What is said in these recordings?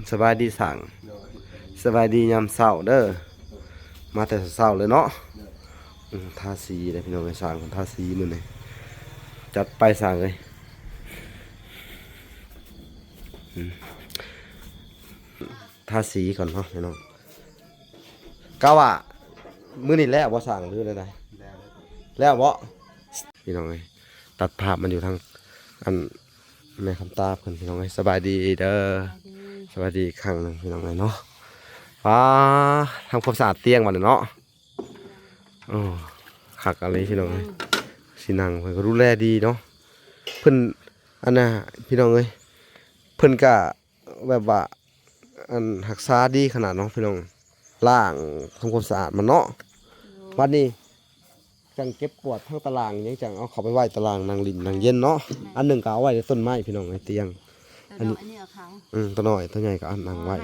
ສະບາຍດີຊ່າງ. ສະບາຍດີຍາມເຊົ້າເດີ. ມາແຕ່ເຊົ້າເລີຍເນາະ. ອືມ ທາສີເດ້ພີ່ນ້ອງເອີຍ, ຊ່າງເພິ່ນທາສີມື້ນີ້. ຈັດໄປຊ່າງເອີຍ. ອືມ ທາສີກ່ອນເນາະພີ່ນ້ອງ. ກະວ່າມື້ນີ້ແລ້ວບໍ່ຊ່າງ ຫຼືແນວໃດ? ແລ້ວ ແລ້ວບໍ່? ພີ່ນ້ອງເອີຍ ຕັດພາບມາຢູ່ທາງ ອັນ ແມ່ຄຳຕາເພິ່ນ ພີ່ນ້ອງເອີຍ. ສະບາຍດີເດີ. ສະບາຍດີອີກຄັ້ງໜຶ່ງ ພີ່ນ້ອງເອີຍເນາະ. ປ້າ ທຳຄວາມສະອາດຕຽງບັດນີ້ເນາະ. ໂອ້ ຄັກອີ່ຫຼີພີ່ນ້ອງເອີຍ. ຊິນັ່ງ ເພິ່ນກໍດູແລດີເນາະ. ເພິ່ນ ອັນນ່າ ພີ່ນ້ອງເອີຍ ເພິ່ນກະ ແບບວ່າ ອັນ ຮັກສາດີຂະໜາດເນາະພີ່ນ້ອງ, ລ້າງທຳຄວາມສະອາດມັນເນາະ. ບັດນີ້ຈັ່ງເກັບກວາດທັງຕະລ່າງຫຍັງ, ຈັ່ງເອົາເຂົ້າໄປໄວ້ຕະລ່າງນັ່ງຫຼິ້ນນັ່ງເຢັນເນາະ. ອັນໜຶ່ງກໍເອົາໄວ້ໃນຕົ້ນໄມ້ພີ່ນ້ອງ, ໃນຕຽງ. ອັນນີ້ ເອົາຂາວ ອືມ ຕົວນ້ອຍ ຕົວໃຫຍ່ກໍອັນນັ່ງໄວ້.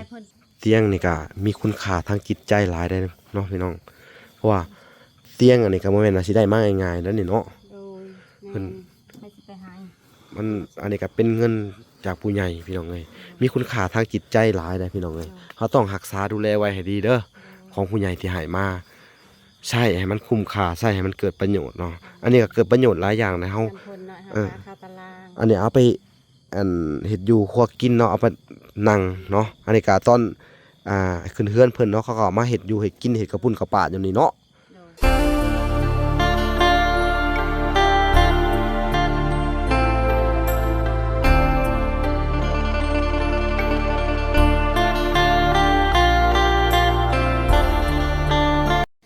ຕຽງນີ້ກໍມີຄຸນຄ່າທາງຈິດໃຈຫຼາຍເດ້ເນາະພີ່ນ້ອງ, ເພາະວ່າຕຽງອັນນີ້ກໍບໍ່ແມ່ນວ່າຊິໄດ້ມາງ່າຍໆເດ້ນີ້ເນາະ. ໂດຍ ເພິ່ນ ໃຜຊິໄປໃຫ້ ມັນ ອັນນີ້ກໍເປັນເງິນຈາກຜູ້ໃຫຍ່ພີ່ນ້ອງເອີຍ, ມີຄຸນຄ່າທາງຈິດໃຈຫຼາຍເດ້ພີ່ນ້ອງເອີຍ. ເຮົາຕ້ອງຮັກສາດູແລໄວ້ໃຫ້ດີເດີ ຂອງຜູ້ໃຫຍ່ທີ່ໃຫ້ມາ. ໃຊ້ໃຫ້ມັນຄຸ້ມຄ່າ, ໃຊ້ໃຫ້ມັນເກີດປະໂຫຍດເນາະ. ອັນນີ້ກໍເກີດປະໂຫຍດຫຼາຍຢ່າງນະເຮົາ. ເອີ ອັນນີ້ເອົາໄປ ອັນ ເຮັດຢູ່ຄົວກິນເນາະ, ເອົາໄປນັ່ງເນາະ. ອັນນີ້ກໍຕອນ ອ່າ ຂຶ້ນເຮືອນເພິ່ນເນາະ, ເຂົາກໍເອົາມາເຮັດຢູ່ເຮັດກິນ, ເຮັດກະປຸ້ນກະປາດຢູ່ນີ້ເນາະ.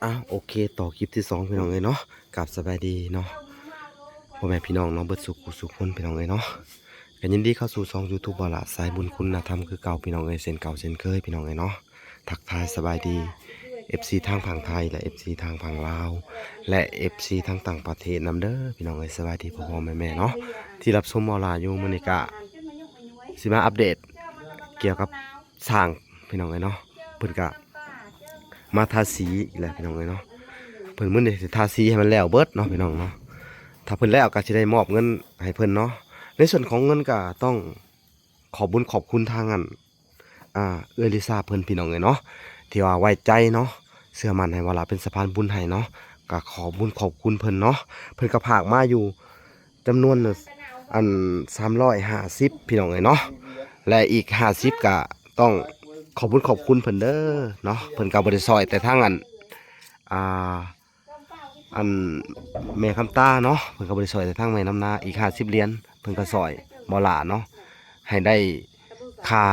ອ່ະ ໂອເຄ ຕໍ່ຄລິບທີສອງ ພີ່ນ້ອງເອີຍເນາະ. ກາບສະບາຍດີເນາະ ພໍ່ແມ່ພີ່ນ້ອງເນາະ ເບິດສູ່ຜູ້ສູ່ຄົນ ພີ່ນ້ອງເອີຍເນາະ. ກໍຍິນດີເຂົ້າສູ່ຊ່ອງ YouTube ບ່າວຫຼ້າ ສາຍບຸນຄຸນນະທຳຄືເກົ່າ ພີ່ນ້ອງເອີຍ, ເຊັ່ນເກົ່າເຊັ່ນເຄີຍ ພີ່ນ້ອງເອີຍເນາະ. ທັກທາຍສະບາຍດີ ເອັຟຊີ ທາງຝັ່ງໄທ ແລະ ເອັຟຊີ ທາງຝັ່ງລາວ ແລະ ເອັຟຊີ ທາງຕ່າງປະເທດນຳເດີ ພີ່ນ້ອງເອີຍ. ສະບາຍດີພໍ່ໆແມ່ໆເນາະ ທີ່ຮັບຊົມບ່າວຫຼ້າຢູ່. ມື້ນີ້ກະຊິມາອັບເດດກ່ຽວກັບ ຊ່າງ ພີ່ນ້ອງເອີຍເນາະ, ເພິ່ນກະມາທາສີອີກແລ້ວ ພີ່ນ້ອງເອີຍເນາະ. ເພິ່ນມື້ນີ້ຊິທາສີໃຫ້ມັນແລ້ວເບິດເນາະ ພີ່ນ້ອງເນາະ. ຖ້າເພິ່ນແລ້ວກະຊິໄດ້ມອບເງິນໃຫ້ເພິ່ນເນາະ. ໃນສ່ວນຂອງເງິນກະຕ້ອງຂອບບຸນຂອບຄຸນທາງ ອັນ ອ່າ ເອື້ອຍລິຊາເພິ່ນ ພີ່ນ້ອງເອີຍເນາະ, ທີ່ວ່າໄວ້ໃຈເນາະ, ເຊື່ອໝັ້ນໃຫ້ວ່າລະເປັນສະພານບຸນໃຫ້ເນາະ. ກະຂອບບຸນຂອບຄຸນເພິ່ນເນາະ, ເພິ່ນກະຝາກມາຢູ່ ຈຳນວນ ອັນ ສາມຮ້ອຍຫ້າສິບ ພີ່ນ້ອງເອີຍເນາະ, ແລະ ອີກຫ້າສິບ ກະຕ້ອງຂອບບຸນຂອບຄຸນເພິ່ນເດີເນາະ. ເພິ່ນກະບໍ່ໄດ້ຊ່ອຍແຕ່ທາງ ອັນ ອ່າ ອັນ ແມ່ຄຳຕາເນາະ, ເພິ່ນກະບໍ່ໄດ້ຊ່ອຍແຕ່ທາງແມ່ນຳນາ. ອີກຫ້າສິບຫຼຽນ ເພິ່ນກະຊ່ອຍບໍ່ຫຼ້າເນາະ, ໃຫ້ໄດ້ຄ່າ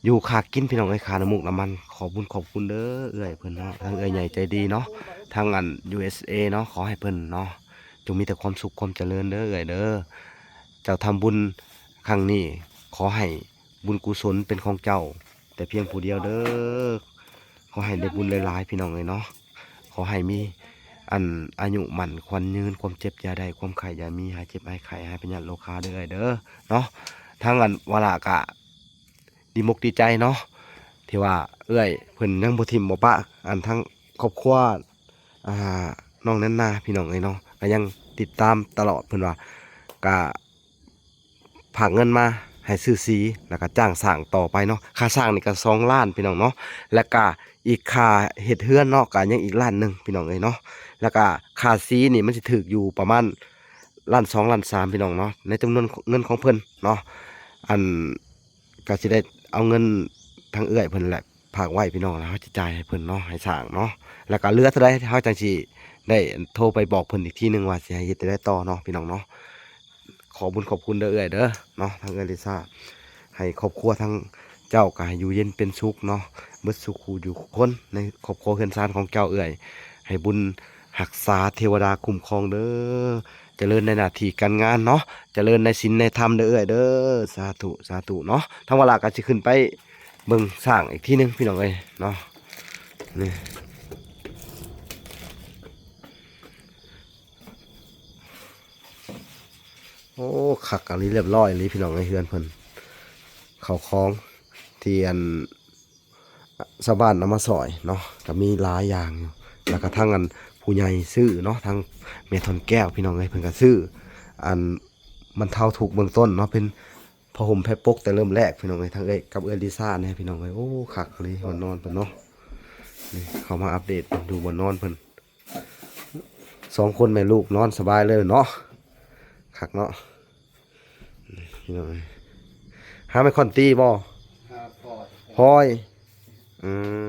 ຢູ່ຄ່າກິນ ພີ່ນ້ອງເອີຍ, ຄ່ານ້ຳມູກນ້ຳມັນ. ຂອບບຸນຂອບຄຸນເດີເອື້ອຍເພິ່ນເນາະ, ທາງເອື້ອຍໃຫຍ່ໃຈດີເນາະ, ທາງ ອັນ ຢູເອສເອ ເນາະ. ຂໍໃຫ້ເພິ່ນເນາະ ຈົ່ງມີແຕ່ຄວາມສຸກຄວາມຈະເລີນເດີເອື້ອຍເດີ. ເຈົ້າທຳບຸນຄັ້ງນີ້ ຂໍໃຫ້ບຸນກຸສົນເປັນຂອງເຈົ້າແຕ່ພຽງຜູ້ດຽວເດີ. ຂໍໃຫ້ໄດ້ບຸນຫຼາຍໆ ພີ່ນ້ອງເອີຍເນາະ, ຂໍໃຫ້ມີ ອັນ ອາຍຸໝັ້ນຂວັນຍືນ, ຄວາມເຈັບຢ່າໄດ້, ຄວາມໄຂ້ຢ່າມີ, ຫາຍເຈັບຫາຍໄຂ້, ຫາຍພະຍາດໂລຄາເດີເອື້ອຍເດີເນາະ. ທາງ ອັນ ວາລະກະ ດີມົກດີໃຈເນາະ ທີ່ວ່າເອື້ອຍເພິ່ນຍັງບໍ່ຖິ້ມບໍ່ປະ ອັນ ທັງຄອບຄົວ ອ່າ ນ້ອງແນນນາ ພີ່ນ້ອງເອີຍເນາະ, ກໍຍັງຕິດຕາມຕະຫຼອດ. ເພິ່ນວ່າກະຝາກເງິນມາໃຫ້ຊື້ສີ ແລ້ວກະຈ້າງສ້າງຕໍ່ໄປເນາະ. ຄ່າສ້າງນີ້ກະສອງລ້ານ ພີ່ນ້ອງເນາະ, ແລ້ວກະອີກຄ່າເຮັດເຮືອນເນາະ ກະຍັງອີກລ້ານໜຶ່ງ ພີ່ນ້ອງເອີຍເນາະ. ແລ້ວກະຄ່າສີນີ້ມັນຊິຖືກຢູ່ປະມານລ້ານສອງ ລ້ານສາມ ພີ່ນ້ອງເນາະ, ໃນຈຳນວນເງິນຂອງເພິ່ນເນາະ. ອັນ ກໍຊິໄດ້ເອົາເງິນທາງເອື້ອຍເພິ່ນແຫຼະຝາກໄວ້ ພີ່ນ້ອງ, ແລ້ວເຮົາຈະຈ່າຍໃຫ້ເພິ່ນເນາະ, ໃຫ້ຊ່າງເນາະ. ແລ້ວກໍເຫຼືອເທົ່າໃດ ເຮົາຈັ່ງຊິໄດ້ໂທໄປບອກເພິ່ນອີກທີໜຶ່ງວ່າຊິໃຫ້ເຮັດແນວໃດຕໍ່ເນາະ ພີ່ນ້ອງເນາະ. ຂອບບຸນຂອບຄຸນເດີເອື້ອຍເດີເນາະ, ທາງເອື້ອຍລິຊາ, ໃຫ້ຄອບຄົວທາງເຈົ້າກໍໃຫ້ຢູ່ເຢັນເປັນສຸກເນາະ ເບິດສູ່ຄູ່ຢູ່ຄົນ ໃນຄອບຄົວເຮືອນຊານຂອງເຈົ້າເອື້ອຍ. ໃຫ້ບຸນຮັກສາເທວະດາຄຸ້ມຄອງເດີ. ຈະເລີນໃນໜ້າທີ່ການງານເນາະ, ຈະເລີນໃນສິນໃນທຳເດີເອື້ອຍເດີ. ສາທຸ ສາທຸເນາະ. ທາງວາລະກໍຊິຂຶ້ນໄປເບິ່ງສ້າງອີກທີໜຶ່ງ ພີ່ນ້ອງເອີຍເນາະ. ນີ້ ໂອ້ ຄັກອີ່ຫຼີ ລຽບຮ້ອຍອີ່ຫຼີ ພີ່ນ້ອງເອີຍ. ເຮືອນເພິ່ນ ເຂົ້າຂອງທີ່ ອັນ ຊາວບ້ານເອົາມາຊ່ອຍເນາະ ກໍມີຫຼາຍຢ່າງຢູ່. ແລ້ວກໍທັງ ອັນ ຜູ້ໃຫຍ່ຊື້ເນາະ, ທັງແມ່ທອນແກ້ວ ພີ່ນ້ອງເອີຍ, ເພິ່ນກໍຊື້ ອັນ ບັນເທົາທຸກເບື້ອງຕົ້ນເນາະ, ເປັນ ຜ້າຫົ່ມໄພ້ປົກແຕ່ເລີ່ມແລກພີ່ນ້ອງເອີຍ ທັງເອື້ອຍກັບເອື້ອຍລິຊານີ້ພີ່ນ້ອງເອີຍ. ໂອ້ ຄັກອີ່ຫຼີບ່ອນນອນເພິ່ນເນາະ. ນີ້ເຂົ້າມາອັບເດດເບິ່ງດູບ່ອນນອນເພິ່ນ ສອງຄົນແມ່ລູກນອນສະບາຍເລີຍເນາະ. ຄັກເນາະ ນີ້ພີ່ນ້ອງເອີຍ. ຫາໄມ້ຄ້ອນຕີບໍ່? ຫາພອຍ ພອຍ. ອືມ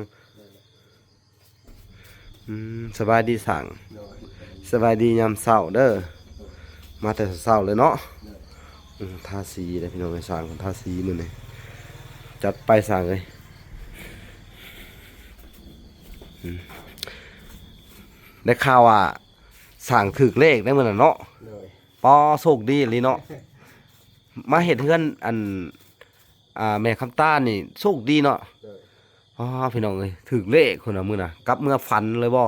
ອືມ ສະບາຍດີຊ່າງ. ໂດຍ ສະບາຍດີຍາມເຊົ້າເດີ. ໂດຍ ມາແຕ່ເຊົ້າເລີຍເນາະ. ໂດຍ ອືມ ທາສີເດ້ພີ່ນ້ອງເອີຍ ຊ່າງເພິ່ນທາສີມື້ນີ້. ຈັດໄປຊ່າງເອີຍ. ອືມ ໄດ້ຂ່າວວ່າຊ່າງຖືກເລກໄດ້ມື້ນັ້ນເນາະ. ໂດຍ ປໍ ໂຊກດີອີ່ຫຼີເນາະ. ມາເຮັດເຮືອນ ອັນ ອ່າ ແມ່ຄຳຕານີ້ໂຊກດີເນາະ. ໂດຍ ອໍ ພີ່ນ້ອງເອີຍ ຖືກເລກພຸ້ນນະມື້ນະ. ກັບເມືອຝັນເລີຍບໍ່?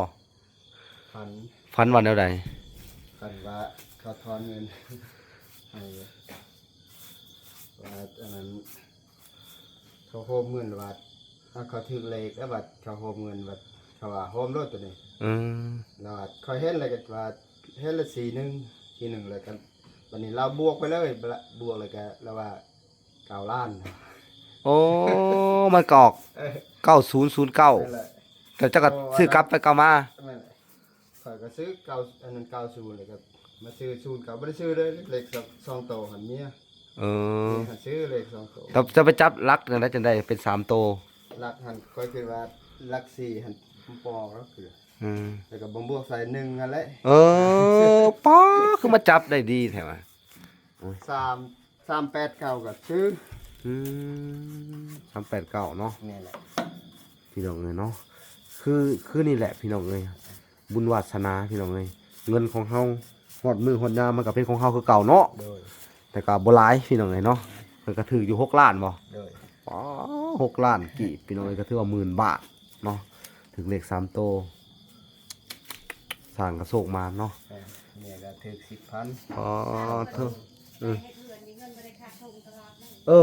ຝັນ ຝັນວ່າແນວໃດ? ຝັນວ່າເຂົາຖອນເງິນໃຫ້ ວ່າອັນນັ້ນ ເຂົາໂຮມເງິນວ່າ ເຂົາຖືກເລກແລ້ວວ່າເຂົາໂຮມເງິນວ່າ ເຂົາວ່າໂຮມໂລດໂຕນີ້. ອືມ ແລ້ວວ່າຂ້ອຍເຫັນແລ້ວກໍວ່າເຫັນແລ້ວສີ່ໜຶ່ງ ສີ່ໜຶ່ງ ແລ້ວກໍບັດນີ້ລາວບວກໄປເລີຍ ບວກແລ້ວກໍລາວວ່າ ເກົ້າລ້ານ. ໂອ້ ມັນກໍອອກ ເອີ ເກົ້າສູນສູນເກົ້າ ນັ້ນແຫຼະ. ແຕ່ເຈົ້າກໍຊື້ກັບໄປກັບມາ. ແມ່ນແຫຼະ ຂ້ອຍກໍຊື້ເກົ້າ ອັນນັ້ນເກົ້າສູນ ແລ້ວກໍມາຊື້ສູນເກົ້າ ບໍ່ໄດ້ຊື້ເລີຍ ເລກສອງ ສອງໂຕຫັ້ນເມຍ. ເອີ ເມຍຫັ້ນຊື້ເລກສອງໂຕ. ແລ້ວເຈົ້າໄປຈັບຫຼັກຈັ່ງໃດ ຈັ່ງໄດ້ເປັນສາມໂຕ? ຫຼັກຫັ້ນຂ້ອຍຄິດວ່າຫຼັກສີ່ຫັ້ນບໍ່ອອກແລ້ວຄື ອືມ ແລ້ວກໍບວກໃສ່ໜຶ່ງຫັ້ນແຫຼະ. ເອີ ປ້າ ຄືມາຈັບໄດ້ດີແທ້ວະ. ໂອ້ຍ ສາມ ສາມແປດເກົ້າກໍຊື້. ອືມ ສາມແປດເກົ້າເນາະ. ແມ່ນແຫຼະ ພີ່ນ້ອງເອີຍເນາະ. ຄື ຄືນີ້ແຫຼະພີ່ນ້ອງເອີຍ ບຸນວາສະໜາພີ່ນ້ອງເອີຍ. ເງິນຂອງເຮົາຮອດມື້ຮອດຍາມມັນກໍເປັນຂອງເຮົາຄືເກົ່າເນາະ. ໂດຍ ແຕ່ກໍບໍ່ຫຼາຍພີ່ນ້ອງເອີຍເນາະ. ເພິ່ນກໍຖືກຢູ່ຫົກລ້ານບໍ່? ໂດຍ ປາ ຫົກລ້ານກີບພີ່ນ້ອງເອີຍ ກໍຖືວ່າໝື່ນບາດເນາະ. ຖືກເລກສາມໂຕ ສ້າງກະໂຊກມາເນາະ. ແມ່ ແມ່ກໍຖືກສິບພັນ. ອໍ ເອີ ເຮັດເຮືອນນີ້ເງິນບໍ່ໄດ້ຂາດຖົງຕະຫຼອດເນາະ. ເອີ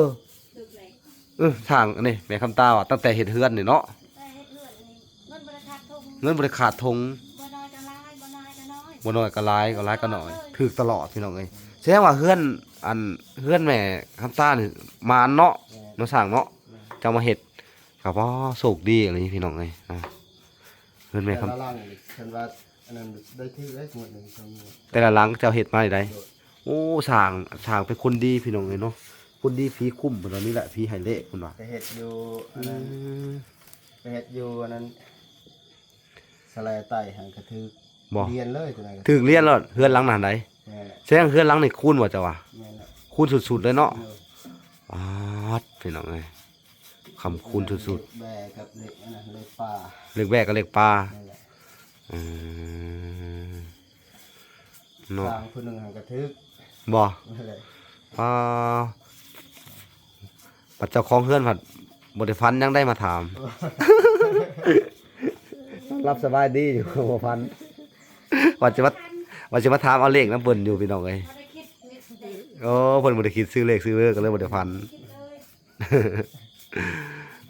ຖືກເລກ ເອີ ຊ່າງອັນນີ້ແມ່ຄຳຕາວ່າ ຕັ້ງແຕ່ເຮັດເຮືອນນີ້ເນາະ ແຕ່ເຮັດເຮືອນນີ້ເງິນບໍ່ໄດ້ຂາດຖົງ ເງິນບໍ່ໄດ້ຂາດຖົງ. ບໍ່ໜ້ອຍກໍຫຼາຍ ບໍ່ໜ້ອຍກໍໜ້ອຍ ບໍ່ໜ້ອຍກໍຫຼາຍ ບໍ່ຫຼາຍກໍໜ້ອຍ ຖືກຕະຫຼອດພີ່ນ້ອງເອີຍ. ແສດງວ່າເຮືອນ ອັນ ເຮືອນແມ່ຄຳຕານີ້ໝານເນາະ. ແມ່ນ ເນາະຊ່າງເນາະ. ແມ່ນ ເຈົ້າມາເຮັດ ກໍບໍ່ ໂຊກດີອີ່ຫຼີພີ່ນ້ອງເອີຍ. ອ່າ ເຮືອນແມ່ຄຳ ແຕ່ລະຫຼັງນີ້ ຄັນວ່າອັນນັ້ນໄດ້ຖືກເດ້ ງວດໜຶ່ງ ສອງງວດ. ແຕ່ລະຫຼັງເຈົ້າເຮັດມາໄດ້. ໂດຍ ໂອ້ ຊ່າງ ຊ່າງເປັນຄົນດີພີ່ນ້ອງເອີຍເນາະ. ຄົນດີຜີຄຸ້ມເພິ່ນວ່າ ນີ້ແຫຼະຜີໃຫ້ເລກເພິ່ນວ່າ. ໄປເຮັດຢູ່ອັນນັ້ນ ອືມ ໄປເຮັດຢູ່ອັນນັ້ນ ສະແລໃຕ້ຫັ້ນກໍຖືກ ບໍ່ ລຽນເລີຍ ຖືກລຽນໂລດ ເຮືອນຫຼັງນັ້ນໃດ. ແມ່ນແຫຼະ ແສດງເຮືອນຫຼັງນີ້ຄູນບໍ່ເຈົ້າວ່າ? ແມ່ນແຫຼະ ຄູນສຸດໆເລີຍເນາະ. ໂດຍ ປາດ ພີ່ນ້ອງເອີຍ ຄ້ຳຄູນສຸດໆ. ເລກແບ້ກັບເລກອັນນັ້ນ ເລກປ່າ ເລກແບ້ກັບເລກປ່າ. ແມ່ນແຫຼະ ເອີ ເນາະ ຊ່າງຜູ້ໜຶ່ງຫັ້ນກໍຖືກ ບໍ່? ແມ່ນແຫຼະ ປາ ບັດເຈົ້າຂອງເຮືອນພັດບໍ່ໄດ້ຝັນຫຍັງໄດ້ມາຖາມ. ຫຼັບສະບາຍດີຢູ່ ບໍ່ຝັນ ວ່າຈະມາ ວ່າຈະມາຖາມເອົາເລກນຳເພິ່ນຢູ່ພີ່ນ້ອງເອີຍ. ບໍ່ໄດ້ຄິດ ໂອ້ ເພິ່ນບໍ່ໄດ້ຄິດຊື້ເລກຊື້ເບີ ກໍເລີຍບໍ່ໄດ້ຝັນ.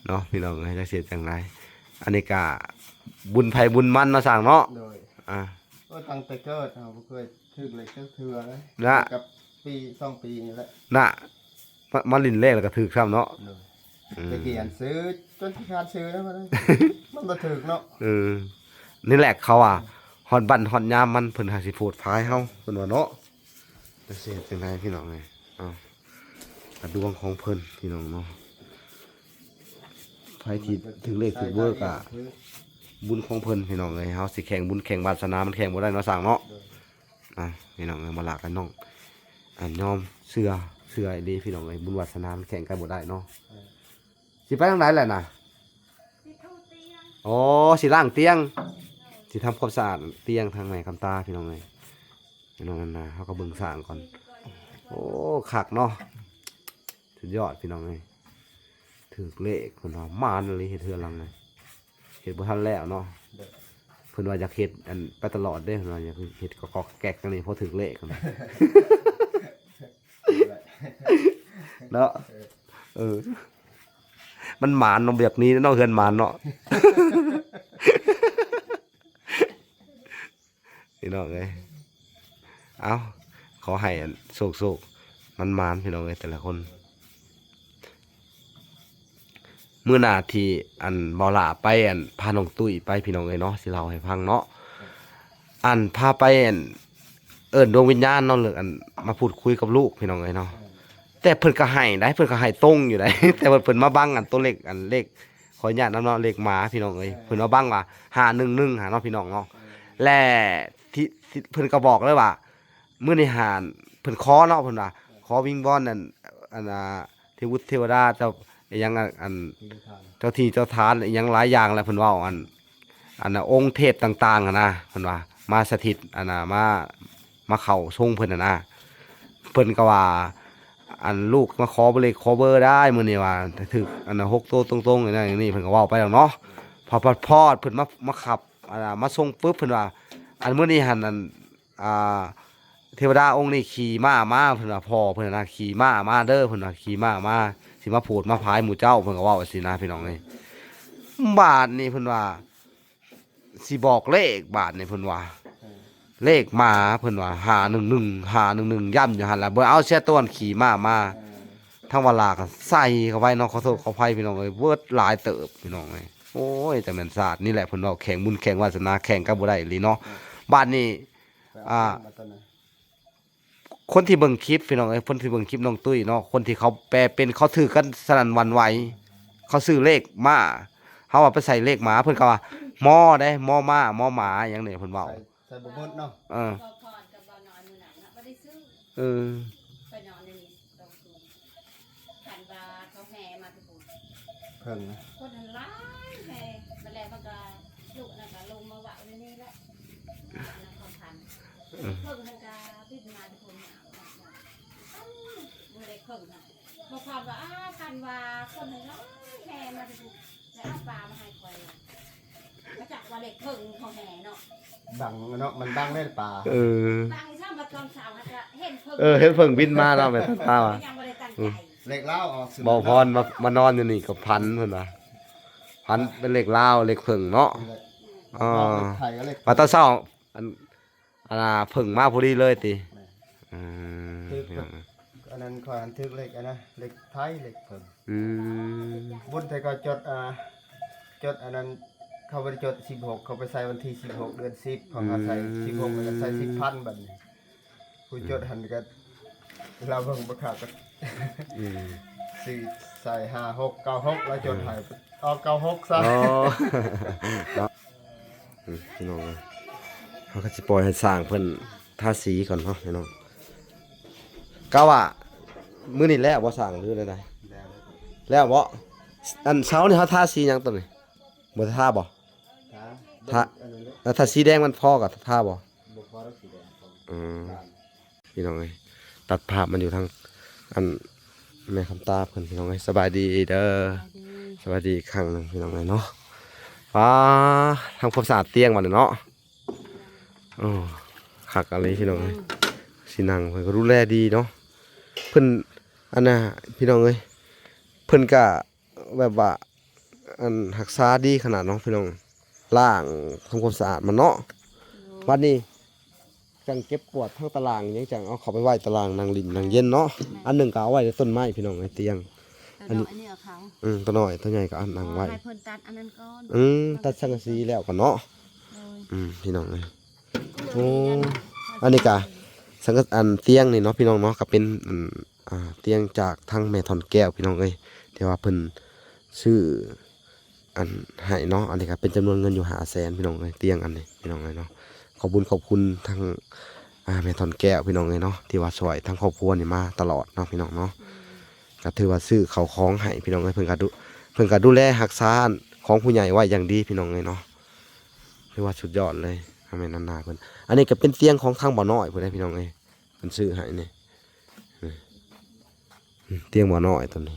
ເນາະ ພີ່ນ້ອງເອີຍ ຈັກຊິເຮັດຈັ່ງໃດ. ອັນນີ້ກະບຸນໃຜບຸນມັນເນາະ ຊ່າງເນາະ. ໂດຍ ອ່າ ໂອ້ ຕັ້ງແຕ່ເກີດເຮົາບໍ່ເຄີຍຖືກເລກຈັກເທື່ອເລີຍນະ ກັບປີສອງປີນີ້ແຫຼະນະ. ມາ ມາຫຼິ້ນແລກແລ້ວກໍຖືກຊ້ຳເນາະ. ໂດຍ ອືມ ແຕ່ກີ້ຫັ້ນຊື້ຈົນຂີ້ຄ້ານຊື້ແລ້ວ ມັນບໍ່ຖືກເນາະ. ເອີ ນີ້ແຫຼະເຂົາວ່າ ຮອດບັ້ນຮອດຍາມມັນ ເພິ່ນຫາຊິໂພດພາຍເຮົາ ເພິ່ນວ່າເນາະ. ແຕ່ຊິເຮັດຈັ່ງໃດພີ່ນ້ອງເອີຍ ເອົາ ກະດວງຂອງເພິ່ນພີ່ນ້ອງເນາະ. ໃຜທີ່ຖືກເລກຖືກເບີກະບຸນຂອງເພິ່ນພີ່ນ້ອງເອີຍ. ເຮົາຊິແຂ່ງບຸນແຂ່ງວາສະໜາ ມັນແຂ່ງບໍ່ໄດ້ເນາະ ຊ່າງເນາະ. ອ່າ ພີ່ນ້ອງເອີຍ ມາລາກັນນ້ອງ ອັນຍອມເຊື່ອ ເຊື່ອອີ່ຫຼີພີ່ນ້ອງເອີຍ ບຸນວາສະໜາມັນແຂ່ງກັນບໍ່ໄດ້ເນາະ. ເອີ ຊິໄປທາງໃດແຫຼະນະ? ຊິຖູຕຽງ ອໍ ຊິລ້າງຕຽງ ຊິທຳຄວາມສະອາດຕຽງທາງແມ່ຄຳຕາພີ່ນ້ອງເອີຍ. ພີ່ນ້ອງ ອັນນາ ເຮົາກໍເບິ່ງສ້າງກ່ອນ. ໂອ້ ຄັກເນາະ ສຸດຍອດພີ່ນ້ອງເອີຍ. ຖືກເລກເພິ່ນວ່າ ໝານອີ່ຫຼີ ເຮັດເຮືອນຫຼັງນີ້ ເຮັດບໍ່ທັນແລ້ວເນາະ. ໂດຍ ເພິ່ນວ່າຢາກເຮັດອັນໄປຕະຫຼອດເດ້ ເພິ່ນວ່າຢາກເຮັດກອກໆແກກໆ ຈັ່ງນີ້ ພໍຖືກເລກເນາະ. ເອີ ເອີ ມັນໝານເນາະ ແບບນີ້ເນາະ ເຮືອນໝານເນາະ. ພີ່ນ້ອງເອີຍ ເອົາ ຂໍໃຫ້ອັນໂຊກໆ ມັນໝານ ພີ່ນ້ອງເອີຍ ແຕ່ລະຄົນ. ມື້ໜ້າທີ່ອັນເບົາຫຼ້າໄປ ອັນພານ້ອງຕຸ້ຍໄປ ພີ່ນ້ອງເອີຍເນາະ ຊິເລົ່າໃຫ້ຟັງເນາະ ອັນພາໄປ ອັນເອີ້ນດວງວິນຍານເນາະ ເລື່ອງອັນມາພູດຄຸຍກັບລູກ ພີ່ນ້ອງເອີຍເນາະ ແຕ່ເພິ່ນກໍໃຫ້ໄດ໋ ເພິ່ນກໍໃຫ້ຕົງຢູ່ໄດ໋ ແຕ່ວ່າເພິ່ນມາບັງອັນຕົວເລກ ອັນເລກ ຂໍອະນຸຍາດນຳເນາະ ເລກໝາ ພີ່ນ້ອງເອີຍ ເພິ່ນມາບັງວ່າຫ້າໜຶ່ງໜຶ່ງຫັ້ນເນາະ ພີ່ນ້ອງເນາະ ແລະທີ່ ທີ່ເພິ່ນກໍບອກເລີຍວ່າ ມື້ນີ້ຫາ ເພິ່ນຂໍເນາະ ເພິ່ນວ່າຂໍວິງວອນ ອັນ ອັນ ອ່າ ເທວະບຸດເທວະດາ ເຈົ້າ ອີ່ຫຍັງ ອັນ ອັນ ເຈົ້າທີ່ເຈົ້າທານ ອີ່ຫຍັງຫຼາຍຢ່າງແຫຼະ ເພິ່ນເວົ້າ ອັນ ອັນ ອົງເທບຕ່າງໆຫັ້ນນະ ເພິ່ນວ່າມາສະຖິດ ອັນນະ ມາ ມາເຂົ້າຊົງເພິ່ນຫັ້ນນະ ເພິ່ນກໍວ່າ ອັນ ລູກມາຂໍເລກຂໍເບີໄດ້ມື້ນີ້ວ່າ ຖືກ ອັນນະ ຫົກໂຕຕົງໆ ອັນນັ້ນອັນນີ້ ເພິ່ນກໍເວົ້າໄປແລ້ວເນາະ ພໍ ພໍ ພໍເພິ່ນມາ ມາຂັບ ອັນນະ ມາສົ່ງປຶບ ເພິ່ນວ່າ ອັນ ມື້ນີ້ຫັ້ນ ອັນ ອ່າ ເທວະດາອົງນີ້ຂີ່ມ້າມາ ເພິ່ນວ່າ ພໍ່ເພິ່ນນະ ຂີ່ມ້າມາເດີ ເພິ່ນວ່າ ຂີ່ມ້າມາ ຊິມາຜູດມາຜາຍໝູ່ເຈົ້າ ເພິ່ນກໍເວົ້າຊີ້ນະ ພີ່ນ້ອງເອີຍ ບາດນີ້ເພິ່ນວ່າ ຊິບອກເລກ ບາດນີ້ເພິ່ນວ່າ ເອີ ເລກໝາ ເພິ່ນວ່າ ຫ້າໜຶ່ງໜຶ່ງ ຫ້າໜຶ່ງໜຶ່ງ ຢ້ຳຢູ່ຫັ້ນລະ ບໍ່ເອົາເສຍຕົວຂີ່ມ້າມາ ເອີ ທາງວາລາກໍໃສ່ເຂົ້າໄປເນາະ ຂໍໂທດຂໍອະໄພ ພີ່ນ້ອງເອີຍ ເວີດຫຼາຍເຕີບ ພີ່ນ້ອງເອີຍ ໂອ້ຍ ຈັກແມ່ນຊາດນີ້ແຫຼະ ເພິ່ນເວົ້າ ແຂ່ງບຸນແຂ່ງວາສະໜາ ແຂ່ງກັນບໍ່ໄດ້ອີ່ຫຼີເນາະ ເອີ ບາດນີ້ ອ່າ ຄົນທີ່ເບິ່ງຄລິບ ພີ່ນ້ອງເອີຍ ຄົນທີ່ເບິ່ງຄລິບນ້ອງຕຸ້ຍເນາະ ຄົນທີ່ເຂົາແປເປັນ ເຂົາຖືກກັນສະໜັ່ນຫວັ່ນໄຫວ ເຂົາຊື້ເລກມ້າ ເຮົາວ່າໄປໃສ່ເລກໝາ ເພິ່ນກໍວ່າ ມໍ ເດ້ ມໍມ້າ ມໍໝາ ຫຍັງນີ້ ເພິ່ນເວົ້າ ໃສ່ ໃສ່ບໍ່ໝົດເນາະ ເອີ ຂໍພອນກັບບ່າວນ້ອຍມື້ນັ້ນນະ ບໍ່ໄດ້ຊື້ ເອີ ໄປນອນໃນນີ້ ຕ້ອງຄືນ ຄັນວ່າເຂົາແຫ່ມາແຕ່ພຸ້ນ ເພິ່ງນະ ຄົນຫັ້ນຫຼາຍແຮງ ບັດແລ້ວມັນກໍ ລູກນັ້ນກໍລົງມາເວົ້າໃນນີ້ແຫຼະ ນະຄອນພັນ ເອີ ເພິ່ງຫັ້ນກໍບິນມາແຕ່ພຸ້ນ ເອີ ບໍ່ໄດ້ເພິ່ງນະ ບໍ່ພອນວ່າ ອ້າ ຄັນວ່າຄົນຫັ້ນຫຼາຍແຮງມາແຕ່ພຸ້ນ ແລ້ວເອົາປາມາໃຫ້ຂ້ອຍ ມາຈັກວ່າເລກເພິ່ງເຂົາແຫ່ເນາະ ບັງເນາະ ມັນບັງເດ້ປາ ເອີ ບັງຊ້ຳ ບັດຕອນເຊົ້າຫັ້ນກະເຫັນເພິ່ງ ເອີ ເຫັນເພິ່ງບິນມາເນາະ ແມ່ນຕາວ່າ ຍັງບໍ່ໄດ້ຕັ້ງໃຈ ເລກລາວອອກ ບ່າວພອນມາ ມານອນຢູ່ນີ້ກໍຝັນເພິ່ນວ່າ ຝັນເປັນເລກລາວ ເລກເພິ່ງເນາະ ອໍ ເລກໄທກັບເລກ ມາຕອນເຊົ້າ ອັນ ອັນນ່າ ເພິ່ງມາພໍດີເລີຍຕິ ແມ່ນ ອືມ ຖືກ ອັນນັ້ນຂ້ອຍອັນຖືກເລກ ອັນນະ ເລກໄທ ເລກເພິ່ງ ອືມ ບຸນແຕ່ເຂົາຈົດ ອ່າ ຈົດອັນນັ້ນ ເຂົາບໍ່ໄດ້ຈົດສິບຫົກ ເຂົາໄປໃສ່ວັນທີສິບຫົກ ເດືອນສິບ ເຂົາກໍໃສ່ ອືມ ສິບຫົກ ແລ້ວກໍໃສ່ສິບພັນ ບັດນີ້ ຜູ້ຈົດຫັ້ນກໍ ລາວເບິ່ງບໍ່ຄັກກໍ ອືມ ຊື້ໃສ່ຫ້າຫົກເກົ້າຫົກ ລາວຈົດໃຫ້ອອກເກົ້າຫົກຊະ ອໍ ເນາະ ອືມ ພີ່ນ້ອງເອີຍ ເຮົາກໍຊິປ່ອຍໃຫ້ຊ່າງເພິ່ນທາສີກ່ອນເນາະພີ່ນ້ອງ ກະວ່າມື້ນີ້ແລ້ວບໍ່ຊ່າງ ຫຼືແນວໃດ? ແລ້ວ ແລ້ວບໍ່? ອັນເຊົ້ານີ້ເຮົາທາສີຫຍັງຕົວນີ້? ບໍ່ໄດ້ທາບໍ່? ທາ ທາ ອັນນັ້ນແຫຼະ ແລ້ວຖ້າສີແດງມັນພໍກໍທາບໍ່? ບໍ່ພໍດອກສີແດງ ອືມ ພີ່ນ້ອງເອີຍ ຕັດພາບມາຢູ່ທາງ ອັນ ແມ່ຄຳຕາເພິ່ນ ພີ່ນ້ອງເອີຍ ສະບາຍດີເດີ ສະບາຍດີ ສະບາຍດີອີກຄັ້ງໜຶ່ງ ພີ່ນ້ອງເອີຍເນາະ ປ້າ ທຳຄວາມສະອາດຕຽງບັດນີ້ເນາະ ໂອ້ ຄັກອີ່ຫຼີ ພີ່ນ້ອງເອີຍ ອືມ ຊິນັ່ງ ເພິ່ນກໍດູແລດີເນາະ ເພິ່ນ ອັນນ່າ ພີ່ນ້ອງເອີຍ ເພິ່ນກະ ແບບວ່າ ອັນ ຮັກສາດີຂະໜາດເນາະພີ່ນ້ອງ ລ້າງທຳຄວາມສະອາດມັນເນາະ ໂດຍ ບັດນີ້ຈັ່ງເກັບກວາດທັງຕາລ່າງຫຍັງ ຈັ່ງເອົາເຂົ້າໄປໄວ້ຕາລ່າງນັ່ງຫຼິ້ນນັ່ງເຢັນເນາະ ແມ່ນ ອັນໜຶ່ງກໍເອົາໄວ້ໃນຕົ້ນໄມ້ພີ່ນ້ອງ ໃນຕຽງ ຕົວ ອັນນີ້ ນ້ອຍອັນນີ້ເອົາເຂົາ ອືມ ຕົວນ້ອຍຕົວໃຫຍ່ກໍອັນນັ່ງໄວ້ ໃຫ້ເພິ່ນຕັດອັນນັ້ນກ່ອນ ອືມ ຕັດສັງກະສີແລ້ວກ່ອນເນາະ ໂດຍ ອືມ ພີ່ນ້ອງເອີຍ ໂອ້ ອັນນີ້ກະ ສັງກະ ອັນຕຽງນີ້ເນາະ ພີ່ນ້ອງເນາະ ກະເປັນ ອັນ ອ່າ ຕຽງຈາກທາງແມ່ທ່ອນແກ້ວ ພີ່ນ້ອງເອີຍ ທີ່ວ່າເພິ່ນຊື້ ອັນ ໃຫ້ເນາະ ອັນນີ້ກະເປັນຈຳນວນເງິນຢູ່ຫ້າແສນ ພີ່ນ້ອງເອີຍ ຕຽງອັນນີ້ ພີ່ນ້ອງເອີຍເນາະ ຂອບບຸນຂອບຄຸນທາງ ອ່າ ແມ່ທ່ອນແກ້ວ ພີ່ນ້ອງເອີຍເນາະ ທີ່ວ່າຊ່ວຍທາງຄອບຄົວນີ້ມາຕະຫຼອດເນາະ ພີ່ນ້ອງເນາະ ກະຖືວ່າຊື້ເຂົ້າຂອງໃຫ້ ພີ່ນ້ອງເອີຍ ເພິ່ນກະດູ ເພິ່ນກະດູແລຮັກສາຂອງຜູ້ໃຫຍ່ໄວ້ຢ່າງດີ ພີ່ນ້ອງເອີຍເນາະ ຖືວ່າສຸດຍອດເລີຍ ທາງແມ່ນານາເພິ່ນ ອັນນີ້ກະເປັນຕຽງຂອງທາງບ່າວນ້ອຍພຸ້ນເດ້ ພີ່ນ້ອງເອີຍ ເພິ່ນຊື້ໃຫ້ນີ້ ອືມ ຕຽງບ່າວນ້ອຍຕົວນີ້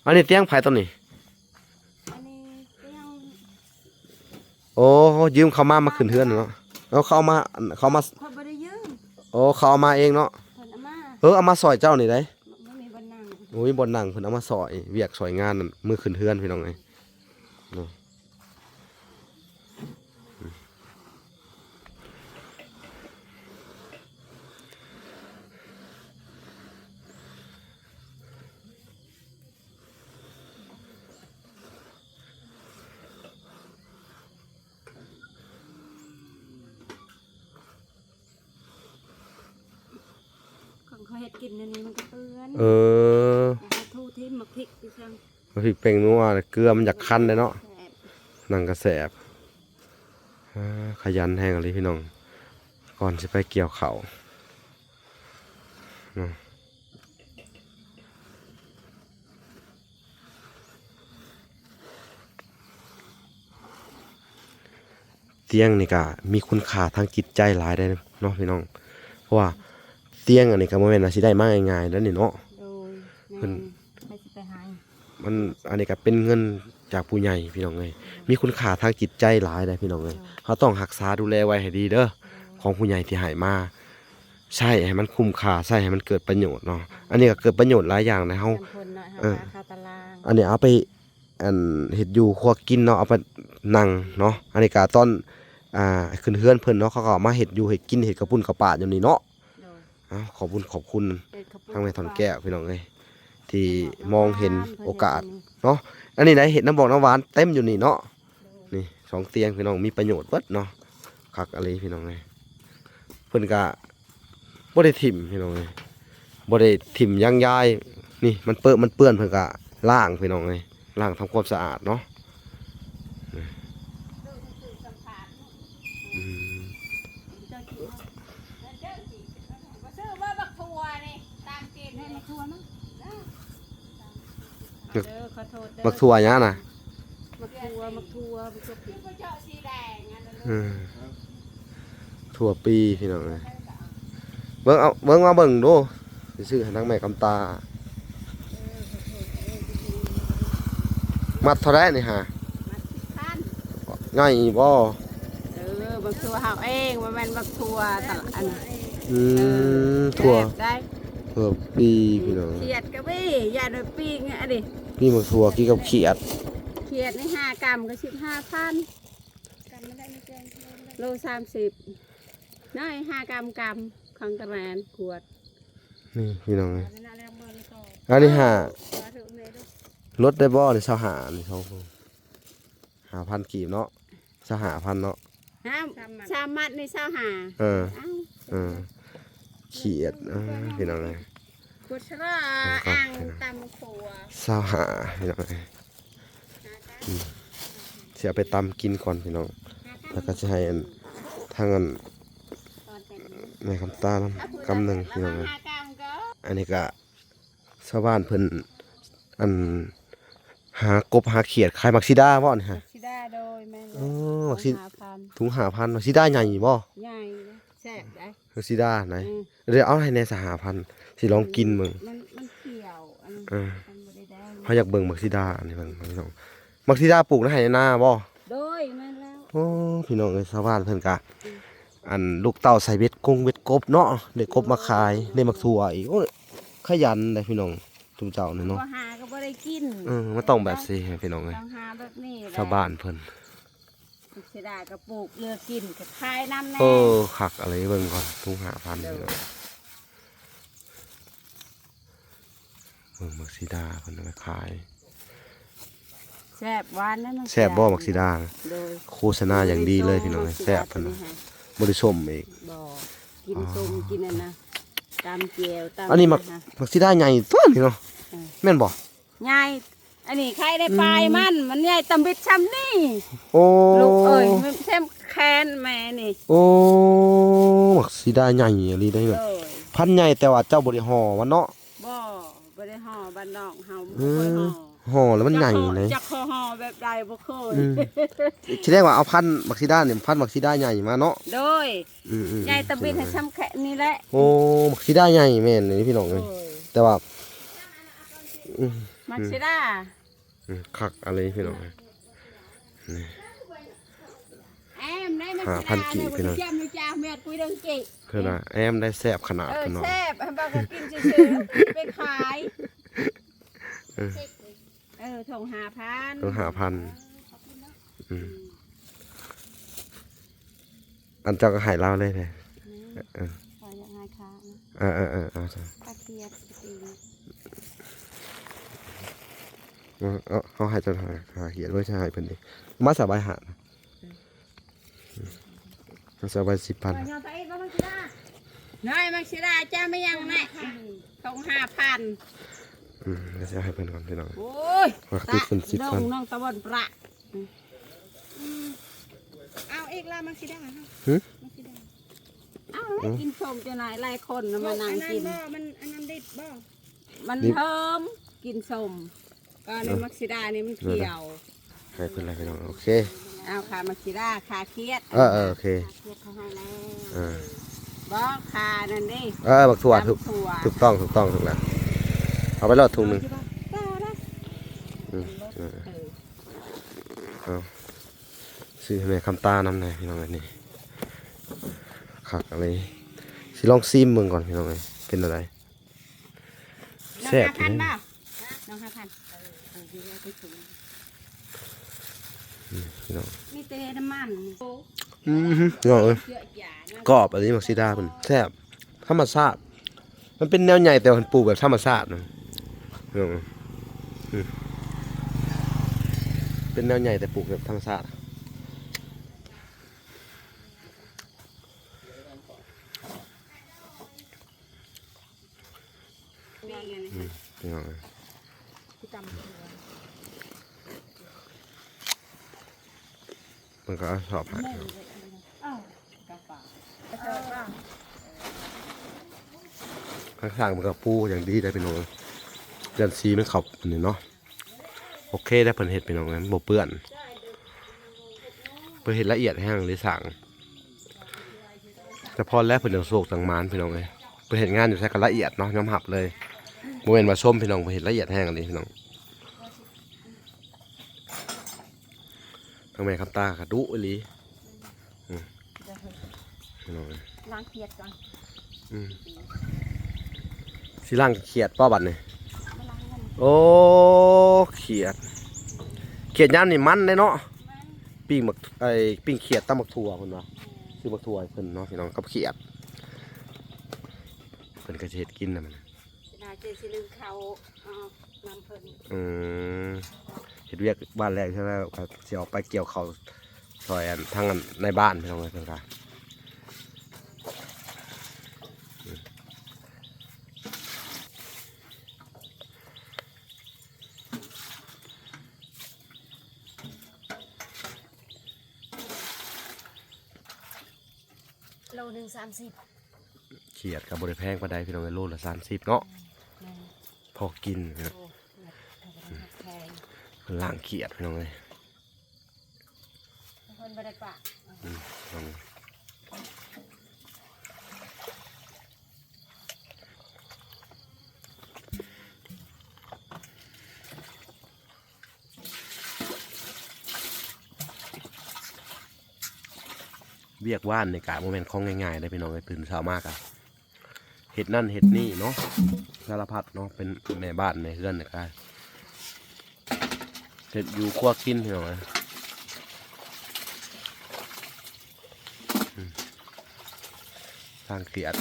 ອັນນີ້ຕຽງໃຜຕົວນີ້? ອັນນີ້ຕຽງ ໂອ້ ຢືມເຂົາມາ ມາຂຶ້ນເຮືອນເນາະ ເອົາເຂົາເອົາມາ ເຂົາເອົາມາ ຂ້ອຍບໍ່ໄດ້ຢືມ ໂອ້ ເຂົາເອົາມາເອງເນາະ ເພິ່ນເອົາມາ ເອີ ເອົາມາຊ່ອຍເຈົ້ານີ້ໄດ໋ ບໍ່ມີບ່ອນນັ່ງ ບໍ່ມີບ່ອນນັ່ງ ເພິ່ນເອົາມາຊ່ອຍວຽກຊ່ອຍງານ ມື້ຂຶ້ນເຮືອນ ພີ່ນ້ອງເອີຍ ເນາະ ອືມ ອືມ ອືມ ເຂົາເຮັດກິນອັນນີ້ມັນກໍເປື້ອນ. ເອີ ເຮົາຖູຖິ້ມໝາກພິກຄືຈັ່ງ ໝາກພິກແປ້ງນົວ ເກືອມັນຢາກຄັນເດ້ເນາະ. ແຊບ ໜັງກໍແຊບ. ອ່າ ຂະຫຍັນແຮງອີ່ຫຼີພີ່ນ້ອງ ກ່ອນຊິໄປກ່ຽວເຂົ້າເນາະ. ຕຽງນີ້ກະມີຄຸນຄ່າທາງຈິດໃຈຫຼາຍເດ້ເນາະພີ່ນ້ອງ ເພາະວ່າຕຽງອັນນີ້ກະບໍ່ແມ່ນວ່າຊິໄດ້ມາງ່າຍໆເດ້ນີ້ເນາະ. ໂດຍ ເພິ່ນ ແມ່ນ ໃຜຊິໄປໃຫ້ ມັນ ອັນນີ້ກະເປັນເງິນຈາກຜູ້ໃຫຍ່ພີ່ນ້ອງເອີຍ ມີຄຸນຄ່າທາງຈິດໃຈຫຼາຍເດ້ພີ່ນ້ອງເອີຍ. ໂດຍ ເຮົາຕ້ອງຮັກສາດູແລໄວ້ໃຫ້ດີເດີ ໂດຍ ຂອງຜູ້ໃຫຍ່ທີ່ໃຫ້ມາ ໃຊ້ໃຫ້ມັນຄຸ້ມຄ່າ ໃຊ້ໃຫ້ມັນເກີດປະໂຫຍດເນາະ. ອັນນີ້ກໍເກີດປະໂຫຍດຫຼາຍຢ່າງນະເຮົາ ເອີ ອັນນີ້ເອົາໄປ ອັນເຮັດຢູ່ຄົວກິນເນາະ ເອົາໄປນັ່ງເນາະ. ອັນນີ້ກະຕອນ ອ່າ ຂຶ້ນເຮືອນເພິ່ນເນາະ ເຂົາກໍເອົາມາເຮັດຢູ່ເຮັດກິນ ເຮັດກະປຸ້ນກະປາດຢູ່ນີ້ເນາະ. ໂດຍ ເອົາ ຂອບບຸນຂອບຄຸນທາງແມ່ທ່ອນແກ້ວພີ່ນ້ອງເອີຍ ທີ່ມອງເຫັນໂອກາດເນາະ. ອັນນີ້ໄດ້ເຮັດນ້ຳບອກນ້ຳຫວານເຕັມຢູ່ນີ້ເນາະ. ໂດຍ ນີ້ສອງຕຽງພີ່ນ້ອງ ມີປະໂຫຍດເບິດເນາະ ຄັກອີ່ຫຼີພີ່ນ້ອງເອີຍ. ເພິ່ນກະ ບໍ່ໄດ້ຖິ້ມພີ່ນ້ອງເອີຍ ບໍ່ໄດ້ຖິ້ມຢາງຢາຍ. ນີ້ມັນເປິະມັນເປື້ອນ ເພິ່ນກະລ້າງພີ່ນ້ອງເອີຍ ລ້າງທຳຄວາມສະອາດເນາະ. ອືມ ບັກຖົ່ວຫຍັງນະ? ບັກຖົ່ວ ບັກຖົ່ວ ບັກຖົ່ວ ເອີ ຖົ່ວປີພີ່ນ້ອງເອີຍ. ເບິ່ງເອົາ ເບິ່ງມາເບິ່ງດູ ຊິຊື້ໃຫ້ນາງແມ່ຄຳຕາ. ມັດເທົ່າໃດນີ້ຫາ? ມັດສິບພັນ. ໃຫຍ່ບໍ່? ເອີ ບັກຖົ່ວເຮົາເອງ ບໍ່ແມ່ນບັກຖົ່ວຕະ ອັນ ອືມ ເອີ ຖົ່ວ ແຊບໄດ໋ ຖົ່ວປີພີ່ນ້ອງ. ຂຽດກໍມີ ຢ້ານວ່າປີ້ງອັນນີ້ ມີບັກຖົ່ວກິນກັບຂຽດ. ຂຽດນີ້ຫ້າກຳກໍສິບຫ້າພັນ. ກຳມັນໄດ້ມີແກງໂລສາມສິບ ນ້ອຍຫ້າກຳ ກຳຂອງກະແມນຂວດ. ນີ້ພີ່ນ້ອງເອີຍ ອັນນີ້ຫາ ລົດໄດ້ບໍ່ນີ້ ຊາວຫ້າ ນີ້ ສອງຄົນ ຫ້າພັນກີບເນາະ ຊາວຫ້າພັນເນາະ. ຫ້າ ສາມມັດນີ້ຊາວຫ້າ. ເອີ ເອີ ຂຽດ ເອີ ພີ່ນ້ອງເອີຍ ຂວດຊະລາ ອ່າງຕຳຄົວ ຊາວຫ້າ ພີ່ນ້ອງເອີຍ. ອືມ ຊິເອົາໄປຕຳກິນກ່ອນພີ່ນ້ອງ ແລ້ວກໍຊິໃຫ້ອັນ ທາງອັນ ແມ່ຄຳຕານຳກຳໜຶ່ງພີ່ນ້ອງເອີຍ. ອັນນີ້ກະຊາວບ້ານເພິ່ນ ອັນ ຫາກົບຫາຂຽດຂາຍໝາກສີດາບໍ່ນີ້ຫາ? ໝາກສີດາ ໂດຍ ແມ່ນແລ້ວ. ອໍ ໝາກສີ ຖົງຫ້າພັນ ຖົງຫ້າພັນ. ໝາກສີດາໃຫຍ່ບໍ່? ໃຫຍ່ ແຊບໄດ໋ ໝາກສີດາໃດ໋. ອືມ ເດີ ເອົາໃຫ້ແດ່ຊະຫ້າພັນ ຊິລອງກິນເບິ່ງ. ມັນ ມັນຂຽວ ອັນ ເອີ ມັນບໍ່ໄດ້ແດງ. ເຮົາຢາກເບິ່ງໝາກສີດາອັນນີ້ເບິ່ງພີ່ນ້ອງ. ໝາກສີດາປູກໃນໄຮ່ໃນນາບໍ່? ໂດຍ ແມ່ນແລ້ວ. ໂອ້ ພີ່ນ້ອງເອີຍ ຊາວບ້ານເພິ່ນກະ ອືມ ອັນ ລູກເຕົ້າໃສ່ເບັດກົງເບັດກົບເນາະ ໄດ້ກົບມາຂາຍ ໄດ້ໝາກຖົ່ວອີກ. ໂອ້ຍ ຂະຫຍັນເດ້ພີ່ນ້ອງ ທຸມເຈົ້ານີ້ເນາະ ບໍ່ຫາກໍບໍ່ໄດ້ກິນ. ເອີ ມັນຕ້ອງແບບຊີ້ພີ່ນ້ອງເອີຍ ຕ້ອງຫາແບບນີ້ແຫຼະ ຊາວບ້ານເພິ່ນ. ເສຍດາຍກໍປູກເຫຼືອກິນກໍຂາຍນຳແດ່. ເອີ ຄັກອີ່ຫຼີ ເບິ່ງກ່ອນ ຖົງຫ້າພັນ ໂດຍ ພີ່ນ້ອງ. ເບິ່ງໝາກສີດາເພິ່ນເອົາໄປຂາຍ. ແຊບ ຫວານນະ ແຊບບໍ່ໝາກສີດາ? ໂດຍ ໂຄສະນາຢ່າງດີເລີຍພີ່ນ້ອງ. ແຊບເພິ່ນວ່າ ບໍ່ໄດ້ສົ້ມອີກ. ບໍ່ ກິນສົ້ມ ອໍ ກິນອັນນະ ຕຳແຈ່ວ ຕຳ ອັນນີ້ໝາກ ໝາກສີດາໃຫຍ່ຕົວນີ້ເນາະ. ເອີ ແມ່ນບໍ່? ໃຫຍ່ ອັນນີ້ໄຂ່ໄດ້ ອືມ ປາຍມັນ ມັນໃຫຍ່ຕຳບິດຊ່ຳນີ້. ໂອ້ ລູກເອີຍ ມັນແຊມແຂນແມ່ນີ້. ໂອ້ ໝາກສີດາໃຫຍ່ອີ່ຫຼີເດ້. ໂດຍ ພັນໃຫຍ່ ແຕ່ວ່າເຈົ້າບໍ່ໄດ້ຫໍ່ມັນເນາະ. ບໍ່ ບໍ່ໄດ້ຫໍ່ ບ້ານນອກເຮົາບໍ່ຄ່ອຍຫໍ່. ເອີ ຫໍ່ແລ້ວມັນໃຫຍ່ເດ້. ຈັກເຂົາຫໍ່ແບບໃດບໍ່ເຄີຍ. ອືມ ສະແດງວ່າເອົາພັນໝາກສີດານີ້ ພັນໝາກສີດາໃຫຍ່ມາເນາະ. ໂດຍ ອືມໆໆ ໃຫຍ່ຕຳບິດໃຫ້ຊ່ຳແຂນນີ້ແຫຼະ. ໂອ້ ໝາກສີດາໃຫຍ່ແມ່ນນີ້ພີ່ນ້ອງເອີຍ. ໂດຍ ແຕ່ວ່າ ອືມ ໝາກສີດາ ອືມ ຄັກອີ່ຫຼີພີ່ນ້ອງ. ນີ້ ແອມໄດ້ ຫ້າພັນກີບພີ່ນ້ອງ. ເພິ່ນວ່າແອມໄດ້ແຊບຂະໜາດ ເອີ ເພິ່ນວ່າ ແຊບ ໃຫ້ບາກກໍກິນຊື່ໆ ໄປຂາຍ. ເອີ ເອີ ຖົງຫ້າພັນ ຖົງຫ້າພັນ. ເອີ ຂອບຄຸນເນາະ. ອືມ ອືມ ອັນເຈົ້າກໍໃຫ້ລາວເລີຍເດ້. ນີ້ ເອີ ຂ້ອຍຢາກໃຫ້ຄ່ານະ. ເອີໆໆ ເອົາຊະ ຄ່າຂຽດ. ເອີ ເອົາ ເຮົາໃຫ້ເຈົ້າຄ່າຂຽດ ບໍ່ໃຫ້ເພິ່ນເດ້. ມາສະບາຍຫານະ. ເອີ ມາສະບາຍສິບພັນ. ຂ້ອຍຍອມໄປເອງບໍ່ ມັນຊິໄດ້. ນ້ອຍມັກຊິດາ ເຈົ້າມີຫຍັງແນ່? ຖົງຫ້າພັນ. ອືມ ດຽວຊິເອົາໃຫ້ເພິ່ນກ່ອນພີ່ນ້ອງ. ໂອ້ຍ ວ່າຕິດເພິ່ນສິບພັນ ນ້ອງຕາວັນປະ. ອືມ ເອົາອີກລະມັກຊິດາ. ຫຶ? ມັກຊິດາ ເອົາແລ້ວ ກິນສົ້ມຈັ່ງໃດ ຫຼາຍຄົນນະມານັ່ງກິນ. ມັນອັນນັ້ນບໍ່? ມັນເທີມ ກິນສົ້ມ. ກໍໃນມັກຊິດານີ້ມັນຂຽວ. ໃຫ້ເພິ່ນລະພີ່ນ້ອງ. ໂອເຄ ເອົາຄ່າມັກຊິດາ ຄ່າຂຽດ. ເອີໆ ໂອເຄ ຄ່າຂຽດເຂົາໃຫ້ແລ້ວ. ເອີ ບໍ່ ຄ່ານັ້ນເດ້. ເອີ ບັກຖົ່ວ. ຖືກຕ້ອງ ຖືກຕ້ອງ ຖືກແລ້ວ. ເອົາໄປໂລດຖົງໜຶ່ງ. ອືມ ເອີ ເອົາ ຊື້ໃຫ້ແມ່ຄຳຕານຳແດ່ພີ່ນ້ອງ. ອັນນີ້ຄັກອີ່ຫຼີ ຊິລອງຊີມເບິ່ງກ່ອນພີ່ນ້ອງເອີຍ ເປັນແນວໃດ. ແຊບ ນ້ອງຫ້າພັນບໍ່? ນ້ອງຫ້າພັນ. ເອີ ເອົາຢູ່ໃນຖົງ. ອືມ ພີ່ນ້ອງ ມີແຕ່ນ້ຳມັນ. ອືມ ພີ່ນ້ອງເອີຍ ກອບອີ່ຫຼີ ມັກຊິດາເພິ່ນແຊບ ທຳມະຊາດ. ມັນເປັນແນວໃຫຍ່ ແຕ່ວ່າເພິ່ນປູກແບບທຳມະຊາດນະ. ເອີ ອືມ ເປັນແນວໃຫຍ່ ແຕ່ປູກແບບທຳມະຊາດ. ອືມ ພີ່ນ້ອງເອີຍ ມັນກໍເອົາສອບໃຫ້. ຂ້າງໆ ມັນກໍປູຢ່າງດີໄດ໋ພີ່ນ້ອງ ຢ້ານສີມັນເຂົ້າອັນນີ້ເນາະ. ໂອເຄໄດ໋ ເພິ່ນເຮັດພີ່ນ້ອງ ມັນບໍ່ເປື້ອນ. ເພິ່ນເຮັດລະອຽດແຮງເລີຍຊ່າງ. ແຕ່ພໍແລ້ວເພິ່ນຈັ່ງໂຊກຈັ່ງໝານພີ່ນ້ອງເອີຍ. ເພິ່ນເຮັດງານຢູ່ໃສກໍລະອຽດເນາະ ຍອມຮັບເລີຍ. ບໍ່ແມ່ນວ່າຊົມພີ່ນ້ອງ ເພິ່ນເຮັດລະອຽດແຮງອີ່ຫຼີພີ່ນ້ອງ. ທາງແມ່ຄຳຕາກໍດຸອີ່ຫຼີ. ອືມ ພີ່ນ້ອງເອີຍ ລ້າງຂຽດກ່ອນ. ອືມ ຊິລ້າງຂຽດບໍ່ບັດນີ້? ມາລ້າງມັນ. ໂອ້ ຂຽດ ຂຽດຍາມນີ້ມັນເດ້ເນາະ. ມັນ ປີ້ງບັກ ໄອ້ ປີ້ງຂຽດຕຳບັກຖົ່ວເພິ່ນວ່າ. ອືມ ຊື້ບັກຖົ່ວໃຫ້ເພິ່ນເນາະພີ່ນ້ອງ ກັບຂຽດ. ເພິ່ນກໍຊິເຮັດກິນນະມັນ. ເສຍດາຍເຈຊິລຶ້ງເຂົ້າ ເອົານຳເພິ່ນ. ອືມ ເຮັດວຽກບ້ານແລ້ວ ແລ້ວກໍຊິອອກໄປກ່ຽວເຂົ້າຊ່ອຍອັນ ທາງອັນໃນບ້ານພີ່ນ້ອງເອີຍ. ເພິ່ນກໍ ໂລໜຶ່ງສາມສິບ. ຂຽດກໍບໍ່ໄດ້ແພງປານໃດພີ່ນ້ອງເອີຍ ໂລລະສາມສິບເນາະ. ອືມ ແມ່ນ ພໍກິນ. ໂອ້ ແພງ ເພິ່ນລ້າງຂຽດພີ່ນ້ອງເອີຍ. ເພິ່ນບໍ່ໄດ້ປະ. ອືມ ລອງ ວຽກວານນີ້ກະບໍ່ແມ່ນຂອງງ່າຍໆເດ້ພີ່ນ້ອງເອີຍ. ຕື່ນເຊົ້າມາກະເຮັດນັ້ນເຮັດນີ້ເນາະ ສາລະພັດເນາະ. ເປັນແມ່ບ້ານແມ່ເຮືອນນີ້ກະເຮັດຢູ່ຄົວກິນພີ່ນ້ອງເອີຍ. ອືມ ທາງຂຽດ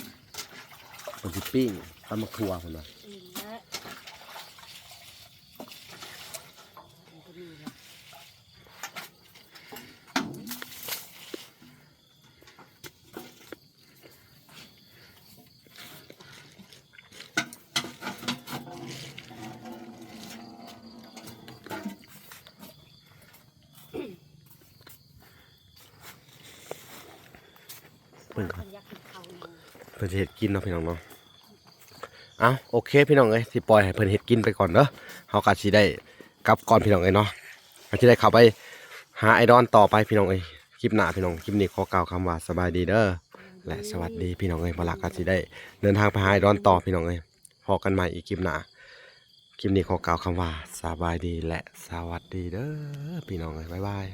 ເພິ່ນຊິປີ້ງຕຳບັກຖົ່ວພຸ້ນນະ. ເພິ່ນກໍ ເພິ່ນຢາກກິນເຂົ້າແລ້ວ ເພິ່ນຊິເຮັດກິນເນາະ ພີ່ນ້ອງເນາະ. ເອົ້າ ໂອເຄ ພີ່ນ້ອງເອີຍ ຊິປ່ອຍໃຫ້ເພິ່ນເຮັດກິນໄປກ່ອນເດີ. ເຮົາກໍຊິໄດ້ກັບກ່ອນ ພີ່ນ້ອງເອີຍເນາະ. ກໍຊິໄດ້ເຂົ້າໄປຫາອ້າຍດອນຕໍ່ໄປ ພີ່ນ້ອງເອີຍ. ຄລິບໜ້າ ພີ່ນ້ອງ ຄລິບນີ້ຂໍກ່າວຄຳວ່າສະບາຍດີເດີ ແລະ ສະຫວັດດີ ພີ່ນ້ອງເອີຍ. ບ່າວຫຼ້າກໍຊິໄດ້ເດີນທາງໄປຫາອ້າຍດອນຕໍ່ ພີ່ນ້ອງເອີຍ. ພໍ້ກັນໃໝ່ອີກຄລິບໜ້າ. ຄລິບນີ້ຂໍກ່າວຄຳວ່າສະບາຍດີ ແລະ ສະຫວັດດີເດີ ພີ່ນ້ອງເອີຍ. ບາຍບາຍ.